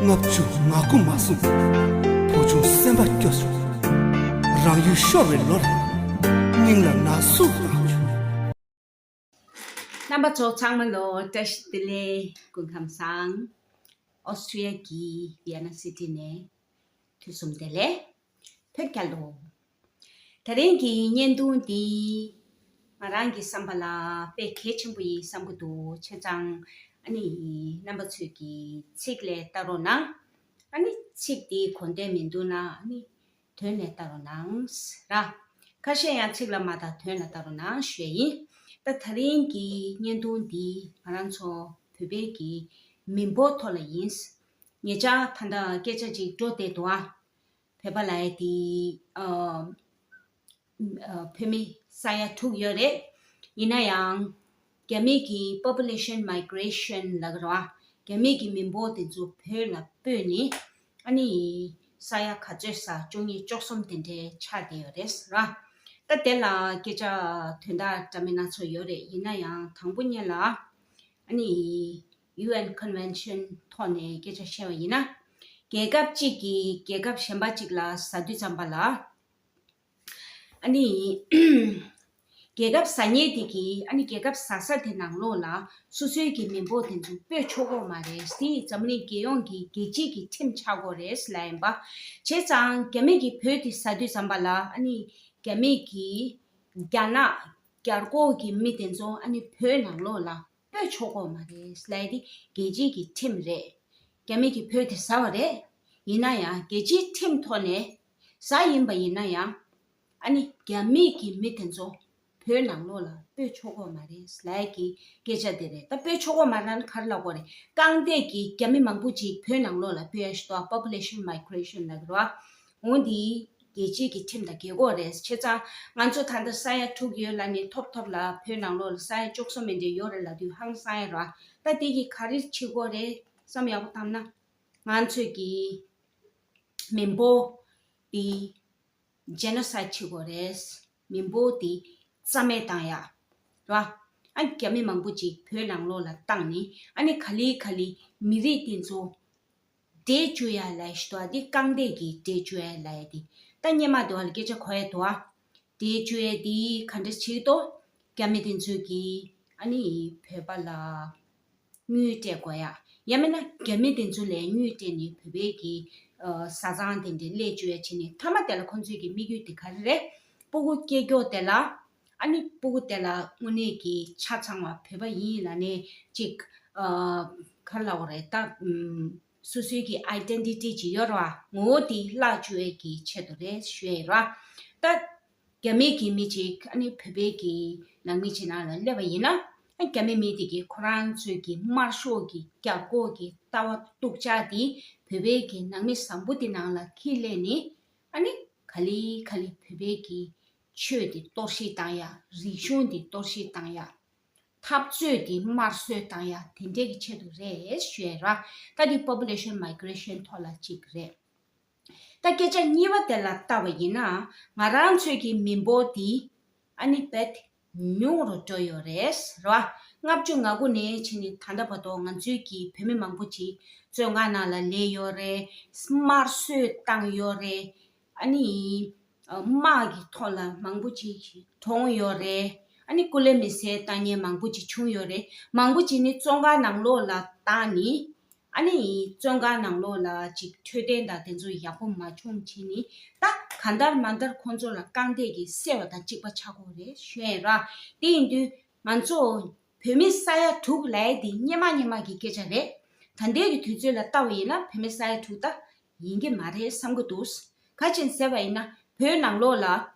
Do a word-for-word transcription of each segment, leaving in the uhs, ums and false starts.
ལྔ་བཅུ་ང་དགུ་མ་སོང་། བུ་ཆུང་སེམས་པ་སྐྱོ་བྱུང་། རང་ཡུལ་ཤོར་བའི་ལོ་རེད། སྙིང་ལ་ན་ཟུག་ལངས་བྱུང་། རྣམ་པ་ཚོ་ཚང་མ་ལོ་བཀྲ་ཤིས་བདེ་ལེགས། སྐུ་ཁམས་བཟང་། ཨོ་སི་ཊྲི་ཡ་གི་ཝི་ཡ་ན་སི་ཊི་ནས་དུས་གསུམ་བདེ་ལེགས། བོད་རྒྱལ་ལོ། དེ་རིང་གི་བརྙན་ཐུང་འདི་ང་རང་གི་བསམ་པ་ལ་དཔེ་གལ་ཆེན་པོ་ཡིན་བསམ་གྱི་འདུག་བྱས་ཙང་ཨ་ནི་རྣམ་པ་ཚོས་ཀྱི་ཚིག་ལ་ལྟ་རོགས་གནང་། ཨ་ནི་ཚིག་འདི་གོ་བདེ་མི་འདུག་ན་ཨ་ནི་དོན་ལ་ལྟ་རོགས་གནང་ར། ཁ་ཤས་ཡང་ཚིག་ལ་མ་ལྟ་དོན་ལ་ལྟ་རོགས་གནང་ཞུ་ཡ་ཡིན། ད་དེ་རིང་གི་བརྙན་ཐུང་འདི་ང་རང་ཚོ་བོད་པའི་གི་མི་འབོར་ཐོག་ལ་ཡིན། ཉེ་ཆར་ད་ལྟ་སྐད་ཆ་ཅིག་འགྲོ་བསྡད་འདུག་ཨ། བོད་པ་ལབ་ཡ་དེ་ཨ། ཨ། བོད་མི་ས་ཡ་དྲུག་ཡོད་རེད། ཡིན་ན་ཡང་རྒྱ་མི་གི་population migration ལབ་ཀྱི་རེད་བ། རྒྱ་མི་གི་མི་འབོར་དེ་ཚོ་བོད་ལ་སྤོས་ནས་ཨ་ནི་ས་ཡ་ག་ཚོད་ས་བཅུ་གཉིས་བཅུ་གསུམ་དེ་འདྲའི་ཆགས་བསྡད་ཡོད་རེད་ཟེར་བ། ད་དེ་ལ་སྐད་ཆ་དོན་དག་འདྲ་མིན་སྣ་ཚོགས་ཡོད་རེད། ཡིན་ན་ཡང་དང་པོ་ཉིད་ལ་ཨ་ནི་ཡུ་ཨེན་convention ཐོག་ནས་སྐད་ཆ་བཤད་པ་ཡིན་ན། རྒྱལ་ཁབ་གཅིག་གིས་རྒྱལ་ཁབ་གཞན་པ་གཅིག་ལ་ཟ་དུས་ཙམ་པ་ལ། ཨ་ནི། རྒྱལ་ཁབ་ཟ་མཁན་དེ་གིས་ཨ་ནི་རྒྱལ་ཁབ་ཟ་ས་དེ་ནང་ལོགས་ལ་སོ་སོའི་གི་མི་འབོར་དེ་ཚོ་སྤོས་ཆོག་གོ་མ་རེད། དེ་འཛམ་གླིང་རྒྱལ་ཡོངས་ཀྱི་རྒྱལ་སྤྱིའི་གི་ཁྲིམས་ཆགས་གོ་རེད་ལབ་ཡིན་པ། བྱས་ཙང་རྒྱ་མི་གིས་བོད་དེ་ཟ་དུས་ཙམ་པ་ལ་ཨ་ནི་རྒྱ་མི་གིས་རྒྱ་ནག་རྒྱ་རྒོག་གི་མི་དེ་ཚོ་ཨ་ནི་བོད་ནང་ལོགས་ལ་སྤོས་ཆོག་གོ་མ་རེད་ལབ་ཡ་དེ་རྒྱལ་སྤྱིའི་གི་ཁྲིམས་རེད། རྒྱ་མི་གིས་བོད་དེ་ཟ་བ་རེད། ཡིན་ན་ཡང་རྒྱལ་སྤྱིའི་ཁྲིམས་ཐོག་ནས་ཟ་ཡིན་པ་ཡིན་ན་ཡང་ཨ་ནི་རྒྱ་མི་གི་མི་དེ་ཚོ་བོད་ནང་ལོགས་ལ་སྤོས་ཆོག་གོ་མ་རེད་ལབ་ཡ་གི་སྐད་ཆ་དེ་རེད། ད་སྤོས་ཆོག་གོ་མ་རེད་ན་ག་རེ་ལབ་དགོས་རེད། རྐང་སྟེགས་ཀྱི་རྒྱ་མི་མང་པོ་ཅིག་བོད་ནང་ལོགས་ལ་སྤོས་ཡ་ཞིག་འདུག་ཨ། population migration ལབ་ཀྱི་རེད་བ། འོ་འདི་རྒྱལ་སྤྱིའི་གི་ཁྲིམས་དང་འགལ་གོ་རེད། བྱས་ཙང་ང་ཚོ་ད་ལྟ་ས་ཡ་དྲུག་ཡོད་ལབ་ནས་ཐོབ་ཐོབ་ལ་བོད་ནང་ལོགས་ལ་ས་ཡ་བཅུ་གསུམ་མི་འདྲ་ཡོད་རེད་ལབ་དུས་ཧང་སང་ཡ་ར། ད་དེ་གི་ག་རེ་བྱེད་གོ་རེད་བསམ་ཡག་པོ་བཏང་ན། ང་ཚོས་ཀྱི་མི་འབོར་འདི་genocide བྱེད་གོ་རེད། མི་འབོར་འདི་རྩ་མེད་བཏང་ཡ་ར། ཨ་རྒྱ་མི་མང་པོ་ཅིག་བོད་ནང་ལོགས་ལ་བཏང་ནས་ཨ་ནི་ག་ལེ་ག་ལེ་མི་རིགས་དེ་ཚོ་འདྲེས་བཅུག་ཡ་ལབ་ཞིག་འདུག་ཨ། འདི་རྐང་སྟེགས་ཀྱི་འདྲེས་བཅུག་ཡ་ལབ་ཡ་དེ། ད་སྔོན་མ་འདུག་ཨ་ལ་སྐད་ཆ་གོ་ཡ་འདུག་ཨ། འདྲེས་བཅུག་ཡ་དེ་ག་འདྲ་བྱེད་དོ། རྒྱ་མི་དེ་ཚོས་ཀྱིས་ཨ་ནི་བོད་པ་ལ་དངུལ་སྤྲད་དགོས་ཡ། ཡང་མིན་ན་རྒྱ་མི་དེ་ཚོ་ལ་དངུལ་སྤྲད་ནས་བོད་པའི་གི་ཨ་བཟའ་ཚང་དེ་འདྲ་སླེབས་བཅུག་ཡ་བྱས་ནས། མཐའ་མ་དེ་ལ་ཁོང་ཚོའི་གི་དམིགས་ཡུལ་དེ་ག་རེ་རེད། སྤུ་གུ་སྐྱེ་མགྱོགས་དེ་ལ། ཨ་ནི་སྤུ་གུ་དེ་ལ་དངོས་གནས་ཀྱི་ཆ་ཚང་བ་བོད་པ་ཡིན་ལབ་ནས་ཅིག་ཨ་ག་རེ་ལབ་དགོས་རེད་ད། ཨུམ། སོ་སོའི་གི་identity ཅིག་ཡོད་རེད་བ། ངོ་བོ་དེ་བརླག་བཅུག་ཡས་ཀྱི་ཆེད་དུ་རེད་ཞུ་ཡས་རེད་བ། ད་རྒྱ་མི་གི་མི་ཅིག་ཨ་ནི་བོད་པའི་གི་ནང་མི་ཅིག་ནང་ལ་སླེབས་པ་ཡིན་ན། ཨ་རྒྱ་མི་མི་དེ་གིས་ཁོ་རང་ཚོའི་གི་དམར་ཤོག་གི་རྒྱ་རྒོག་གི་ལྟ་བ་སྡུག་ཅག་དེ་བོད་པའི་གི་ནང་མི་བཟང་པོ་དེ་ནང་ལ་འཁྱེར་སླེབས་ནས། ཨ་ནི་ག་ལེ་ག་ལེ་བོད་པའི་གི་ཆོས་དེ་གཏོར་བཤིག་བཏང་ཡ། རིག་གཞུང་དེ་གཏོར་བཤིག་བཏང་ཡ། འཐབ་རྩོད་དེ་དམར་གསོད་བཏང་ཡ་དེ་འདྲས་ཀྱི་ཆེད་དུ་རེད་ཞུ་ཡ་ར། ད་དེ་population migration ཐོག་ལ་གཅིག་རེད། ད་སྐད་ཆ་གཉིས་པ་དེ་ལ་བལྟ་བ་ཡིན་ན། ང་རང་ཚོའི་གི་མི་འབོར་དེ་ཨ་ནི་རྦད་ཉུང་རུ་འགྲོ་ཡོད་རེད་ར། ལྔ་བཅུ་ང་དགུ་ནས་ཕྱིན་ནས་ད་ལྟ་བར་དུ་ང་ཚོའི་གི་བོད་མི་མང་པོ་ཅིག་བཙོན་ཁང་ནང་ལ་སླེབས་ཡོད་རེད། དམར་གསོད་བཏང་ཡོད་རེད། ཨ་ནི་དམག་གི་ཐོག་ལ་མང་པོ་ཅིག་གྲོངས་ཡོད་རེད། ཨ་ནི་སྐུ་ལས་མེད་སའི་ལྟ་ངན་མང་པོ་ཅིག་བྱུང་ཡོད་རེད། མང་པོ་ཅིག་ནི་བཙོན་ཁང་ནང་ལོགས་ལ་བཏང་ནི། ཨ་ནི་བཙོན་ཁང་ནང་ལོགས་ལ་ཅིག་འཕྲོད་བསྟེན་དང་དེ་ཚོ་ཡག་པོ་མ་བྱུང་བྱས་ནི། ད་གང་ལྟར་མ་ལྟར་ཁོང་ཚོ་ལ་རྐང་སྟེགས་ཀྱི་བསད་པ་དང་གཅིག་པ་ཆགས་ཀྱི་ཡོད་རེད་ཞུ་ཡ་ཡིན་ར། དེ་ཡིན་དུས་ང་ཚོ་བོད་མི་ས་ཡ་དྲུག་ལབ་ཡ་དེ་སྔོན་མ་སྔོན་མ་གི་སྐད་ཆ་རེད། ད་ལྟའི་གི་དུས་ཚོད་ལ་བལྟ་བ་ཡིན་ན་བོད་མི་ས་ཡ་དྲུག་ད་ཡིན་གྱི་མ་རེད་བསམ་གྱི་འདུག་ག་ཅིག་ཟེར་བ་ཡིན་ན་བོད་ནང་ལོགས་ལ་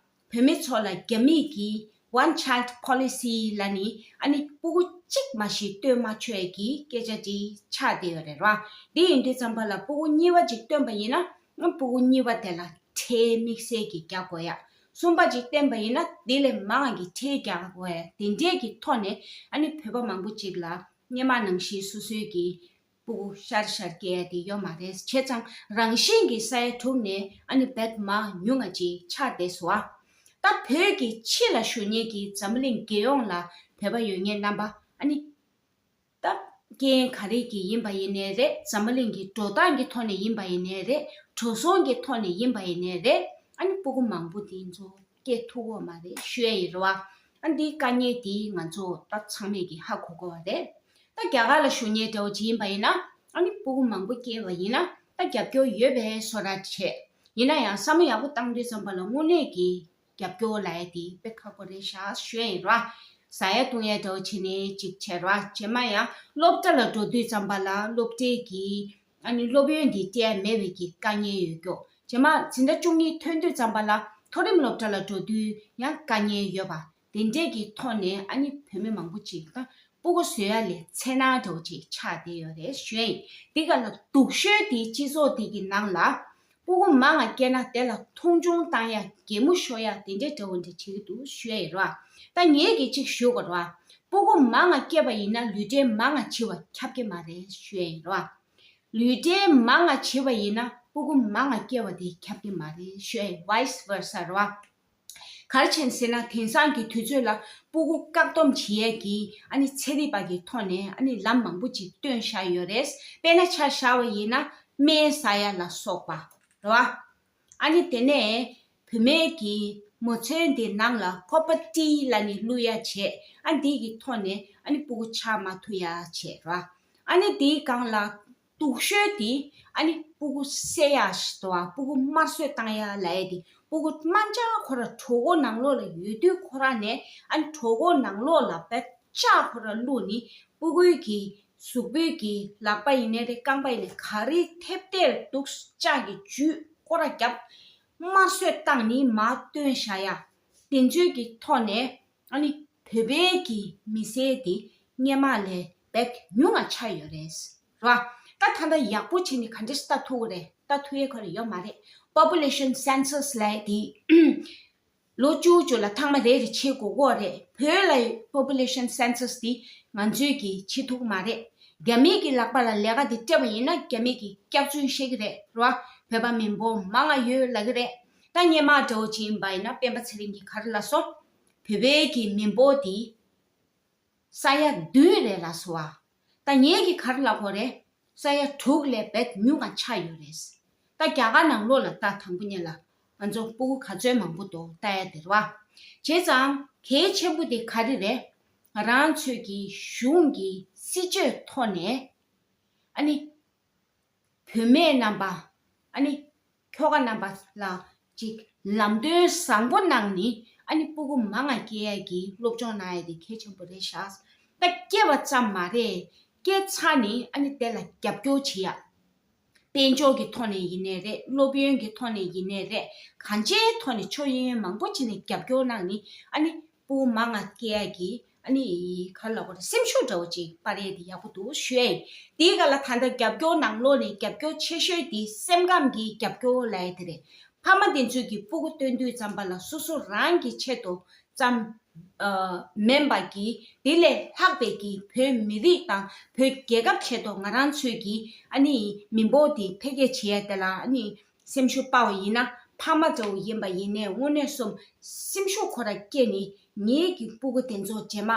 བོད་མི་ཚོ་ལ་རྒྱ་མིས་ཀྱི་one child policy ལབ་ནི། ཨ་ནི་སྤུ་གུ་གཅིག་མ་ཞིག་སྟོན་མ་ཆོག་ཡ་གི་སྐད་ཆ་དེ་ཆགས་བསྡད་ཡོད་རེད་ར། དེ་ཡིན་དུས་ཙམ་པ་ལ་སྤུ་གུ་གཉིས་པ་ཅིག་སྟོན་པ་ཡིན་ན། ཨ་སྤུ་གུ་གཉིས་པ་དེ་ལ་ཁྲལ་དམིགས་བསལ་གྱི་རྒྱག་དགོས་ཡ། གསུམ་པ་ཅིག་བསྟན་པ་ཡིན་ན་དེ་ལས་མང་གི་ཁྲལ་རྒྱག་དགོས་ཡ། དེ་འདྲས་ཀྱི་ཐོག་ནས་ཨ་ནི་བོད་པ་མང་པོ་ཅིག་ལ་སྔོན་མ་ནང་བཞིན་སོ་སོའི་གི་སྤུ་གུ་ཤར་ཤར་སྐྱེ་ཡ་དེ་ཡོད་མ་རེད། བྱས་ཙང་རང་བཞིན་གྱི་ས་ཡ་དྲུག་ནས་ཨ་ནི་རྦད་མར་ཉུང་ང་ཅིག་ཆགས་བསྡད་སོང་ཨ། ད་བོད་ཀྱི་ཕྱི་ལ་བཞུགས་མཁན་གྱི་འཛམ་གླིང་རྒྱལ་ཡོངས་ལ་བོད་པ་ཡོད་མཁན་རྣམ་པ་ཨ་ནི་ད་ རྐྱེན་ག་རེ་གི་ཡིན་པ་ཡིན་ནའི་རེད། འཛམ་བུ་གླིང་གི་འགྲོ་སྟངས་ཀྱི་ཐོག་ནས་ཡིན་པ་ཡིན་ནའི་རེད། འགྲོ་སོང་གི་ཐོག་ནས་ཡིན་པ་ཡིན་ནའི་རེད། ཨ་ནི་སྤུ་གུ་མང་པོ་དེ་ཚོ་སྐྱེ་ཐུབ་ཀྱི་མ་རེད་ཞུ་ཡ་ཡིན་རེད་བ། ཨ་འདིའི་དཀའ་ངལ་དེ་ང་ཚོ་ད་ཚང་མས་ཀྱི་ཧ་གོ་དགོས་པ་རེད། ད་རྒྱ་གར་ལ་བཞུགས་མཁན་འདྲ་བོ་ཅིག་ཡིན་པ་ཡིན་ན། ཨ་ནི་སྤུ་གུ་མང་པོ་སྐྱེས་པ་ཡིན་ན་ད་རྒྱབ་སྐྱོར་ཡོད་པའི་བཟོ་འདྲ་བྱས། ཡིན་ན་ཡང་བསམ་བློ་ཡག་པོ་བཏང་དུས་ཙམ་པ་ལ་དངོས་གནས་ཀྱི་རྒྱབ་སྐྱོར་ལབ་ཡ་དེ་དཔེ་ཁག་པོ་རེད་ཤག་ཞུ་ཡ་ཡིན་ར། ཟ་ཡ་བཏུང་ཡ་འདྲ་བོ་བྱས་ནས་ཅིག་བྱས་ར། རྗེས་མ་ཡང་སློབ་གྲྭ་ལ་འགྲོ་དུས་ཙམ་པ་ལ་སློབ་གྲྭའི་གི་ཨ་ནི་སློབ་ཡོན་འདི་སྤྲད་ཡ་མེད་པའི་གི་དཀའ་ངལ་ཡོད་ཀྱོག་རྗེས་མ་འཛིན་གྲྭ་བཅུ་གཉིས་ཐོན་དུས་ཙམ་པ་ལ་མཐོ་རིམ་སློབ་གྲྭ་ལ་འགྲོ་དུས་ཡང་དཀའ་ངལ་ཡོད་པ། དེ་འདྲས་ཀྱི་ཐོག་ནས་ཨ་ནི་བུད་མེད་མང་པོ་ཅིག་ད་སྤུ་གུ་བཟོ་ཡ་ལས་འཚེར་སྣང་འདྲ་བོ་ཅིག་ཆགས་བསྡད་ཡོད་རེད་ཞུ་ཡ་ཡིན། འདི་ག་ལ་སྡུག་ཤོས་དེ་སྤྱི་ཚོགས་འདི་གི་ནང་ལ་སྤུ་གུ་མང་ང་སྐྱེས་ན་དེ་ལ་མཐོང་ཆུང་བཏང་ཡ་གད་མོ་ཤོར་ཡ་དེ་འདྲས་འདྲ་བོ་འདྲ་བྱེད་ཀྱི་འདུག་ཞུ་ཡ་ཡིན་ར། ད་ངས་གི་ཅིག་ཞུ་དགོས་ར། སྤུ་གུ་མང་ང་སྐྱེས་པ་ཡིན་ན་ལུས་འབྲེལ་མང་ང་བྱེད་པ་ཁྱབ་ཀྱི་མ་རེད་ཞུ་ཡ་ཡིན་ར། ལུས་འབྲེལ་མང་ང་བྱེད་པ་ཡིན་ན་སྤུ་གུ་མང་ང་སྐྱེ་བ་དེ་ཁྱབ་ཀྱི་མ་རེད་ཞུ་ཡ་ཡིན། vice versa ར། ག་རེ་བྱས་ཟེར་ན་དེང་སང་གི་དུས་ཚོད་ལ་སྤུ་གུ་བཀག་སྡོམ་བྱེད་ཡས་ཀྱི་ཨ་ནི་ཚན་རིག་པ་གི་ཐོག་ནས་ཨ་ནི་ལམ་མང་པོ་ཅིག་བཏོན་བཞག་ཡོད་རེད། དཔེར་ན་ཆ་བཞག་པ་ཡིན་ན་སྨན་ཟ་ཡ་ལ་སོགས་པ་རེད་བ། ཨ་ནི་དེ་ནས་བུད་མེད་ཀྱི་མོ་ཚན་དེ་ནང་ལ་ཀོ་པར་ཊི་ལབ་ནས་བླུག་ཡ་བྱས། ཨ་འདི་གི་ཐོག་ནས་ཨ་ནི་སྤུ་གུ་ཆགས་མ་ཐུབ་ཡ་བྱས་ར། ཨ་ནི་དེའི་སྒང་ལ་སྡུག་ཤོས་དེ་ཨ་ནི་སྤུ་གུ་བསད་ཡ་ཞིག་འདུག་བ། སྤུ་གུ་དམར་གསོད་བཏང་ཡ་ལབ་ཡ་དེ། སྤུ་གུ་དམར་འབྱར་ཁོ་ར་གྲོད་ཁོག་ནང་ལོགས་ལ་ཡོད་དུས་ཁོ་ར་ནས་ཨ་ནི་གྲོད་ཁོག་ནང་ལོགས་ལ་བད་ལྕག་ཁོ་ར་བླུགས་ནི་སྤུ་གུའི་གི་གཟུགས་པོའི་གི་ལག་པ་ཡིན་ནའི་རེད། རྐང་པ་ཡིན་ནའི་ག་རེ་ཐེབས་ཏེ་འདུག་ལྕག་གི་ཇུས་ཁོ་ར་བརྒྱབ། དམར་གསོད་བཏང་ནི་མར་བཏོན་བཞག་ཡ། དེ་ཚོའི་གི་ཐོག་ནས་ཨ་ནི་བོད་པའི་གི་མི་སེར་དེ་སྔོན་མ་ལས་བད་ཉུང་ང་ཆགས་ཡོད་རེད། ར། ད་ད་ལྟ་ཡག་པོ་བྱས་ནས་ག་འདྲས་ལྟ་ཐུབ་ཀྱི་རེད། ལྟ་ཐུབ་ཡས་ཁོ་ར་ཡོད་མ་རེད། population census ལབ་ཡ་དེ་ལོ་བཅུ་བཅུ་ལ་ཐེངས་མ་རེ་རེ་བྱེད་དགོས་ཀྱི་རེད། བོད་ལ་population census དེ་ང་ཚོས་ཀྱིས་བྱེད་ཐུབ་ཀྱི་མ་རེད། རྒྱ་མི་གི་ལག་པ་ལ་ལས་ཀ་དེ་སྤྲད་པ་ཡིན་ན་རྒྱ་མི་གིས་སྐྱག་རྫུན་བཤད་ཀྱི་རེད། ར། བོད་པ་མི་འབོར་མང་ང་ཡོད་ལབ་ཀྱི་རེད། ད་སྔོན་མ་འདྲ་བོ་ཅིག་ཡིན་པ་ཡིན་ན་སྤེན་པ་ཚེ་རིང་གིས་ག་རེ་ལབ་སོང་། བོད་པའི་གི་མི་འབོར་དེ་ས་ཡ་བདུན་རེད་ལབ་སོང་བ། ད་ངས་གི་ག་རེ་ལབ་དགོས་རེད། ས་ཡ་དྲུག་ལས་བད་ཉུང་ང་ཆགས་ཡོད་རེད། ད་རྒྱ་གར་ནང་ལོགས་ལ་ད་དང་པོ་ཉིད་ལ་ང་ཚོ་སྤུ་གུ་ག་ཚོད་མང་པོ་འདུག་ལྟ་ཡ་དེ་རེད་བ། བྱས་ཙང་གལ་ཆེན་པོ་དེ་ག་རེ་རེད། ང་རང་ཚོས་ཀྱི་གཞུང་གི་སྲིད་ཇུས་ཐོག་ནས་ཨ་ནི་བུད་མེད་རྣམ་པ། ཨ་ནི་ཁྱོ་ག་རྣམ་པ་ལ་ཅིག་ལམ་སྟོན་བཟང་པོ་གནང་ནི། ཨ་ནི་སྤུ་གུ་མང་ང་སྐྱེ་ཡ་གི་སློབ་སྦྱོང་གནང་ཡ་དེ་གལ་ཆེན་པོ་རེད་ཤག་ད་སྐྱེ་བ་ཙམ་མ་རེད། སྐྱེ་ཚར་ནི་ཨ་ནི་དེ་ལ་རྒྱབ་སྐྱོར་བྱེད་ཡ། དཔལ་འབྱོར་གྱི་ཐོག་ནས་ཡིན་ནའི་རེད། སློབ་ཡོན་གྱི་ཐོག་ནས་ཡིན་ནའི་རེད། གང་ཅིའི་ཐོག་ནས་ཕྱོགས་གཡས་གཡོན་མང་པོ་བྱས་ནས་རྒྱབ་སྐྱོར་གནང་ནི། ཨ་ནི་སྤུ་གུ་མང་ང་སྐྱེ་ཡ་གི་ཨ་ནི་ག་རེ་ལབ་དགོས་རེད། སེམས་ཤུགས་འདྲ་བོ་ཅིག་སྤར་ཡས་དེ་ཡག་པོ་འདུག་ཞུ་ཡ་ཡིན། དེའི་སྒང་ལ་ད་ལྟ་རྒྱབ་སྐྱོར་ནང་ལོགས་ནས་རྒྱབ་སྐྱོར་ཆེ་ཤོས་དེ་སེམས་ཁམས་ཀྱི་རྒྱབ་སྐྱོར་ལབ་ཡ་དེ་རེད། ཕ་མ་དེ་ཚོས་ཀྱི་སྤུ་གུ་སྟོན་དུས་ཙམ་པ་ལ་སོ་སོ་རང་གི་ཆེད་དུ་ཙམ་ཨ་མིན་པ་གི་དེ་ལས་ལྷག་པའི་གི་བོད་མི་རིགས་དང་བོད་རྒྱལ་ཁབ་ཆེད་དུ་ང་རང་ཚོས་ཀྱི་ཨ་ནི་མི་འབོར་དེ་འཕེལ་རྒྱས་བྱེད་ཡ་དེ་ལ་ཨ་ནི་སེམས་ཤུགས་སྤར་བ་ཡིན་ན། ཕ་མ་ཚོ་ཡིན་པ་ཡིན་ནའི་དངོས་གནས་སོམ་སེམས་ཤུགས་ཁོ་ར་སྐྱེས་ནི་ངེད་ཀྱི་སྤུ་གུ་དེ་ཚོ་རྗེས་མ་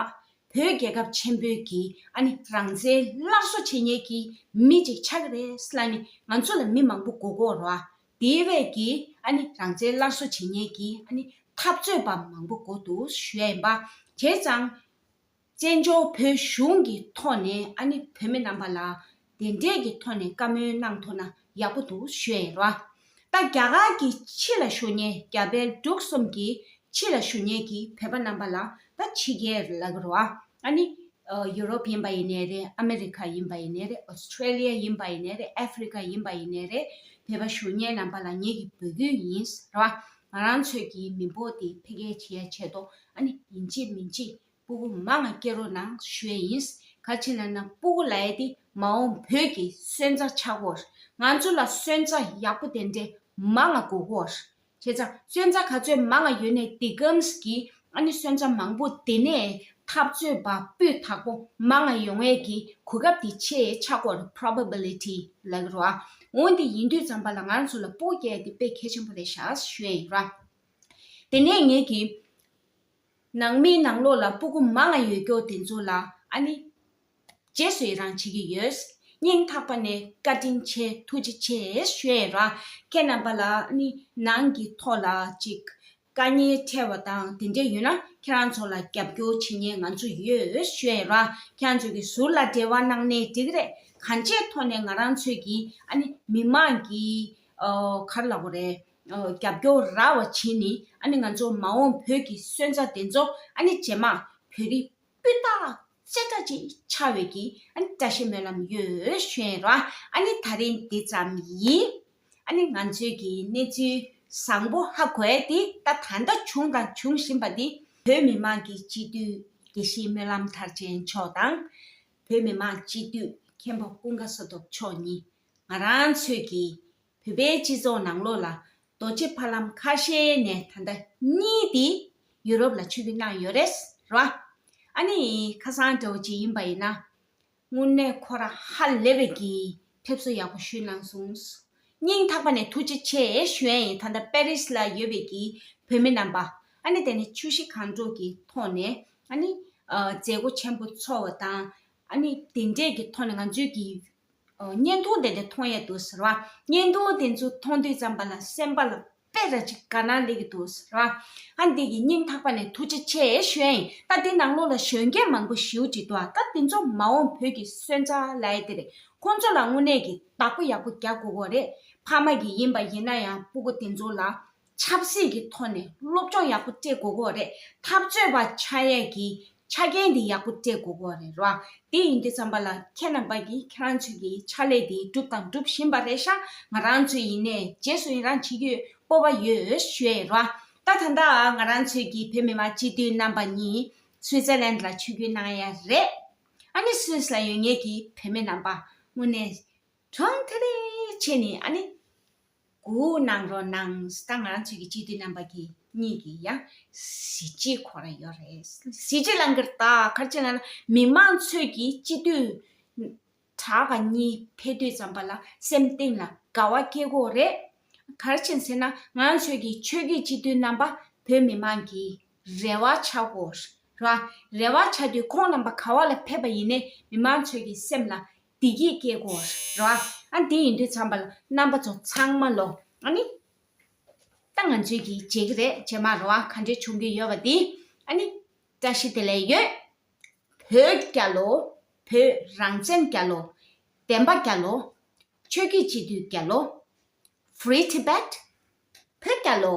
བོད་རྒྱལ་ཁབ་ཆེན་པོའི་གི་ཨ་ནི་རང་བཙན་སླར་གསོ་བྱེད་མཁན་གྱི་མི་ཅིག་ཆགས་ཀྱི་རེད་ལབ་ནི་ང་ཚོ་ལ་མི་མང་པོ་དགོས་ཀྱི་ཡོད་རེད་བ། དེ་བས་ཀྱི་ཨ་ནི་རང་བཙན་སླར་གསོ་བྱེད་མཁན་གྱི་ཨ་ནི་འཐབ་རྩོད་པ་མང་པོ་དགོས་འདུག་ཞུ་ཡ་ཡིན་པ། བྱས་ཙང་། བཙན་བྱོལ་བོད་གཞུང་གི་ཐོག་ནས་ཨ་ནི་བུད་མེད་རྣམ་པ་ལ་དེ་འདྲས་ཀྱི་ཐོག་ནས་བཀའ་མོལ་གནང་ཐུབ་ན་ཡག་པོ་འདུག་ཞུ་ཡ་ཡིན་ར། ད་རྒྱ་གར་གྱི་ཕྱི་ལ་བཞུགས་མཁན་རྒྱ་བལ་འབྲུག་གསུམ་གྱི་ཕྱི་ལ་བཞུགས་མཁན་གྱི་བོད་པ་རྣམ་པ་ལ་ད་ཕྱི་རྒྱལ་ལབ་ཀྱི་རེད་བ། ཨ་ནི་ཡུ་རོབ་ཡིན་པ་ཡིན་ནའི་རེད། ཨ་མེ་རི་ཁ་ཡིན་པ་ཡིན་ནའི་རེད། ཨོ་སི་ཁྲེ་ལི་ཡ་ཡིན་པ་ཡིན་ནའི་རེད། ཨ་ཧྥེ་རི་ཁ་ཡིན་པ་ཡིན་ནའི་རེད། བོད་པ་བཞུགས་མཁན་རྣམ་པ་ལ་ངེད་ཀྱི་འབོད་སྐུལ་ཡིན་ར། ང་རང་ཚོའི་གི་མི་འབོར་དེ་འཕེལ་རྒྱས་བྱེད་ཡ་ཆེད་དུ་ཨ་ནི་ཡིན་གཅིག་མིན་གཅིག་སྤུ་གུ་མང་ང་སྐྱེ་རོགས་གནང་ཞུ་ཡ་ཡིན། ག་ཅི་ལབ་ན་སྤུ་གུ་ལབ་ཡ་དེ་མ་འོངས་བོད་ཀྱི་སོན་རྩ་ཆགས་ཀྱི་ཡོད་རེད། ང་ཚོ་ལ་སོན་རྩ་ཡག་པོ་དེ་འདྲས་མང་ང་དགོས་ཀྱི་ཡོད་རེད། བྱས་ཙང་སོན་རྩ་ག་ཚོད་མང་ང་ཡོད་ནའི་དེ་གམ་གྱི་ཨ་ནི་སོན་རྩ་མང་པོ་དེ་ནས་འཐབ་རྩོད་པ་སྤུས་དག་པོ་མང་ང་ཡོང་ཡས་ཀྱི་གོ་སྐབས་དེ་ཆེ་ཆགས་ཀྱི་ཡོད་རེད། པོ་རོ་བེ་བི་ལི་ཊི་ལབ་ཀྱི་རེད་བ། འོན་ཏེ་ཡིན་དུས་ཙམ་པ་ལ་ང་རང་ཚོ་ལ་སྤུ་གུ་སྐྱེ་ཡ་དེ་དཔེ་གལ་ཆེན་པོ་རེད་ཤག་ཞུ་ཡ་ཡིན་ར། དེ་ནས་ངེད་ཀྱིས་ནང་མིའི་ནང་ལོགས་ལ་སྤུ་གུ་མང་ང་ཡོད་ཀྱོག་དེ་ཚོ་ལ་ཨ་ནི་ རྗེས་སུ་ཡི་རང་བྱེད་ཀྱི་ཡོད། སྙིང་ཐག་པ་ནས་བཀའ་དྲིན་ཆེ། ཐུགས་རྗེ་ཆེ་ཞུ་ཡས་ར། ཁྱེད་རྣམ་པ་ལ་ནི་ནང་གི་ཐོག་ལ་ཅིག་དཀའ་ངལ་འཕྲད་པ་དང་དེ་འདྲས་ཡོད་ན་ཁྱེད་རང་ཚོ་ལ་རྒྱབ་སྐྱོར་བྱེད་མཁན་ང་ཚོ་ཡོད་ཞུ་ཡས་ར། ཁྱེད་རང་ཚོ་གི་ཟུར་ལ་འབྲེལ་བ་གནང་ནས་འགྲིག་རེད། གང་ཅིའི་ཐོག་ནས་ང་རང་ཚོས་ཀྱི་ཨ་ནི་མི་མང་གི་ཨོ་ག་རེ་ལབ་དགོས་རེད། ཨོ་རྒྱབ་སྐྱོར་རག་པ་བྱས་ནས་ཨ་ནི་ང་ཚོ་མ་འོངས་བོད་ཀྱི་སོན་རྩ་དེ་ཚོ་ཨ་ནི་རྗེས་མ་བོད་རིགས་སྤུས་དག་ཅེ་དྲག་ཅིག་ཆགས་པའི་གི་ཨ་ནི་བཀྲ་ཤིས་སྨོན་ལམ་ཡོད་ཞུ་ཡས་ར། ཨ་ནི་ད་རིང་འདི་ཙམ་ཡིན། ཨ་ནི་ང་ཚོའི་གི་གནས་ཚུལ་བཟང་པོ་ཧ་གོ་ཡས་དེ་ད་ད་ལྟ་བྱུང་དང་འབྱུང་བཞིན་པ་འདི་བོད་མི་མང་གི་སྤྱི་འཐུས་དགེ་བཤེས་སྨོན་ལམ་མཐར་ཕྱིན་མཆོག་དང་། བོད་མི་མང་སྤྱི་འཐུས་མཁན་པོ་ཀུན་དགའ་བསོད་སྟོབས་མཆོག་གཉིས་ང་རང་ཚོའི་གི་བོད་པའི་སྤྱི་ཚོགས་ནང་ལོགས་ལ་རྡོ་རྗེ་ཕ་ལམ་ཁ་ཤས་ནས་ད་ལྟ་གཉིས་དེ་ཡུ་རོབ་ལ་ཆིབས་བསྒྱུར་གནང་ཡོད་རེད་ར། ཨ་ནི་ཁ་སང་འདྲ་བོ་ཅིག་ཡིན་པ་ཡིན་ན་དངོས་གནས་ཁོ་རང་ཧ་ལས་པའི་གི་ཕེབས་བསུ་ཡག་པོ་ཞུས་གནང་སོང་། སྙིང་ཐག་པ་ནས་ཐུགས་རྗེ་ཆེ་ཞུ་ཡས་ཡིན། ད་ལྟ་པེ་རིས་ལ་ཡོད་པའི་གི་བོད་མི་རྣམ་པ་ཨ་ནི་དེ་ནི་ཆུ་བཞི་སྒང་དྲུག་གི་ཐོག་ནས་ཨ་ནི་མཛད་སྒོ་ཆེན་པོ་ཚོགས་པ་དང་ཨ་ནི་དེ་འདྲས་ཀྱི་ཐོག་ནས་ང་ཚོའི་གི་ཨོ་བརྙན་ཐུང་དེ་འདྲ་མཐོང་ཡས་འདུག་ཟེར་བ། བརྙན་ཐུང་དེ་ཚོ་མཐོང་དུས་ཙམ་པ་ལ་སེམས་པ་ལ་དཔེ་ར་ཅིག་དགའ་སྣང་སླེབས་ཀྱི་འདུག་ཟེར་བ། ཨ་འདི་གི་སྙིང་ཐག་པ་ནས་ཐུགས་རྗེ་ཆེ་ཞུ་ཡ་ཡིན། ད་འདི་ནང་ལོགས་ལ་གཞོན་སྐྱེས་མང་པོ་ཞེ་པོ་ཅིག་འདུག་ཨ་ད་དེ་ཚོ་མ་འོངས་བོད་ཀྱི་སོན་རྩ་ལབ་ཡ་དེ་རེད། ཁོང་ཚོ་ལ་དངོས་གནས་ཀྱི་བདག་པོ་ཡག་པོ་རྒྱག་དགོས་ཀྱི་རེད། ཕ་མ་གི་ཡིན་པ་ཡིན་ན་ཡང་སྤུ་གུ་དེ་ཚོ་ལ་ཆབ་སྲིད་ཀྱི་ཐོག་ནས་སློབ་སྦྱོང་ཡག་པོ་སྤྲད་དགོས་ཀྱི་རེད། འཐབ་རྩོད་པ་ཆགས་ཡས་ཀྱི་ཆ་རྐྱེན་འདི་ཡག་པོ་སྤྲད་དགོས་ཀྱི་རེད་ར། དེ་ཡིན་དུས་ཙམ་པ་ལ་ཁྱེད་རྣམ་པ་གིས་ཁྱེད་རང་ཚོའི་གི་ཕྱག་ལས་འདི་སྒྲུབ་དང་སྒྲུབ་བཞིན་པ་རེད་ཤག་ང་རང་ཚོས་ཡིན་ནའི་རྗེས་སུ་ཡི་རང་བྱེད་རྒྱུའི་སྤོབས་པ་ཡོད་ཞུ་ཡས་ར། ད་ད་ལྟ་ང་རང་ཚོའི་གི་བོད་མི་མང་སྤྱི་འཐུས་རྣམ་པ་གཉིས་སུའི་ཙེར་ལན་ལ་ཆིབས་བསྒྱུར་གནང་ཡ་རེད། ཨ་ནི་སུད་སི་ལ་ཡོད་མཁན་གྱི་བོད་མི་རྣམ་པ་དངོས་གནས་གྲོང་ཁྱེར་རེ་བྱས་ནས་ཨ་ནི་སྒུག་གནང་རོགས་གནང་། ད་ང་རང་ཚོའི་གི་སྤྱི་འཐུས་རྣམ་པ་གི་གཉིས་ཀྱིས་ཡང་གཟི་བརྗིད་ཁོ་ར་ཡོད་རེད། གཟི་བརྗིད་ལང་གིར་ད་གར་ཅི་ང་མི་མང་ཚོས་ཀྱི་སྤྱི་འཐུས་དྲག་ག་གཉིས་ཕེབས་དུས་ཙམ་པ་ལ་སེམས་གཏིང་ལ་དགའ་བ་སྐྱེ་གོ་རེད། གར་ཕྱིན་ཟེར་ན་ང་ཚོའི་གི་ཆོས་བརྒྱུད་སྤྱི་འཐུས་རྣམ་པ་བོད་མི་མང་གི་རེ་བ་ཆགས་གོ་ར། རེ་བ་ཆགས་དུས་ཁོང་རྣམ་པ་ག་བ་ལ་ཕེབས་པ་ཡིན་ནའི་མི་མང་ཚོའི་གི་སེམས་ལ་བདེ་སྐྱིད་སྐྱེ་གོ་ར། ཨ་འདི་ཡིན་དུས་ཙམ་པ་ལ་རྣམ་པ་ཚོ་ཚང་མ་ལོ་ཨ་ནི་ད་ང་ཚོའི་གི་བྱེད་ཀྱི་རེད། རྗེས་མ་ར་བ་ག་འདྲས་བྱུང་གི་ཡོད་པ་འདི་ཨ་ནི་བཀྲ་ཤིས་བདེ་ལེགས་ཡོད། བོད་རྒྱལ་ལོ། བོད་རང་བཙན་རྒྱལ་ལོ། བདེན་པ་རྒྱལ་ལོ། ཆོས་བརྒྱུད་སྤྱི་འཐུས་རྒྱལ་ལོ། Free Tibet. བོད་རྒྱལ་ལོ།